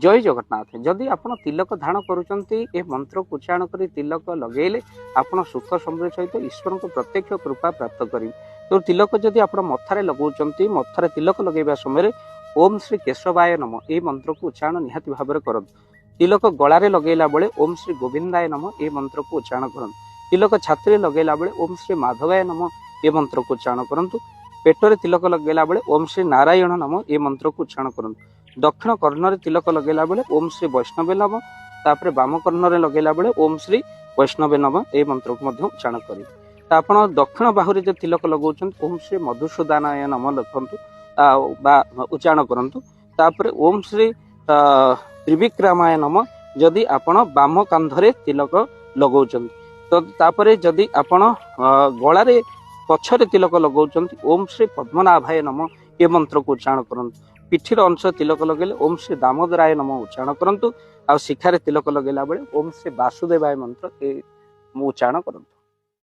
ଜୟ ଜଗନ୍ନାଥ। ଯଦି ଆପଣ ତିଲକ ଧାରଣ କରୁଛନ୍ତି, ଏ ମନ୍ତ୍ରକୁ ଉଚ୍ଚାରଣ କରି ତିଲକ ଲଗେଇଲେ ଆପଣ ସୁଖ ସମୃଦ୍ଧି ସହିତ ଈଶ୍ୱରଙ୍କ ପ୍ରତ୍ୟକ୍ଷ କୃପା ପ୍ରାପ୍ତ କରିବେ। ତେଣୁ ତିଲକ ଯଦି ଆପଣ ମଥାରେ ଲଗାଉଛନ୍ତି, ମଥାରେ ତିଲକ ଲଗେଇବା ସମୟରେ ଓମ୍ ଶ୍ରୀ କେଶବାୟ ନମ ଏଇ ମନ୍ତ୍ରକୁ ଉଚ୍ଚାରଣ ନିହାତି ଭାବରେ କରନ୍ତୁ। ତିଲକ ଗଳାରେ ଲଗେଇଲା ବେଳେ ଓମ୍ ଶ୍ରୀ ଗୋବିନ୍ଦାୟ ନମ ଏଇ ମନ୍ତ୍ରକୁ ଉଚ୍ଚାରଣ କରନ୍ତୁ। ତିଲକ ଛାତିରେ ଲଗେଇଲା ବେଳେ ଓମ୍ ଶ୍ରୀ ମାଧବାୟ ନମ ଏ ମନ୍ତ୍ରକୁ ଉଚ୍ଚାରଣ କରନ୍ତୁ। ପେଟରେ ତିଲକ ଲଗେଇଲା ବେଳେ ଓମ୍ ଶ୍ରୀ ନାରାୟଣ ନମ ଏ ମନ୍ତ୍ରକୁ ଉଚ୍ଚାରଣ କରନ୍ତୁ। ଦକ୍ଷିଣ କର୍ଣ୍ଣରେ ତିଲକ ଲଗେଇଲା ବେଳେ ଓମ୍ ଶ୍ରୀ ବୈଷ୍ଣବେ ନମ, ତାପରେ ବାମ କର୍ଣ୍ଣରେ ଲଗେଇଲା ବେଳେ ଓମ୍ ଶ୍ରୀ ବୈଷ୍ଣବେ ନମ ଏଇ ମନ୍ତ୍ରକୁ ମଧ୍ୟ ଉଚ୍ଚାରଣ କରିବେ। ତ ଆପଣ ଦକ୍ଷିଣ ବାହୁରେ ଯଦି ତିଲକ ଲଗାଉଛନ୍ତି, ଓମ୍ ଶ୍ରୀ ମଧୁସୂଦନାୟ ନମ ଲେଖନ୍ତୁ ଆଉ ବା ଉଚ୍ଚାରଣ କରନ୍ତୁ। ତାପରେ ଓମ୍ ଶ୍ରୀ ତ୍ରିବିକ୍ରମାୟ ନମ ଯଦି ଆପଣ ବାମ କାନ୍ଧରେ ତିଲକ ଲଗାଉଛନ୍ତି। ତ ତାପରେ ଯଦି ଆପଣ ଗଳାରେ ପଛରେ ତିଲକ ଲଗାଉଛନ୍ତି, ଓମ୍ ଶ୍ରୀ ପଦ୍ମନାଭାୟ ନମ ଏ ମନ୍ତ୍ରକୁ ଉଚ୍ଚାରଣ କରନ୍ତୁ। ପିଠିର ଅଂଶ ତିଲକ ଲଗେଇଲେ ଓମ୍ ଶ୍ରୀ ଦାମୋଦରାୟ ନମ ଉଚ୍ଚାରଣ କରନ୍ତୁ। ଆଉ ଶିଖାରେ ତିଲକ ଲଗେଇଲା ବେଳେ ଓମ୍ ଶ୍ରୀ ବାସୁଦେବାୟ ମନ୍ତ୍ର ଏ ଉଚ୍ଚାରଣ କରନ୍ତୁ।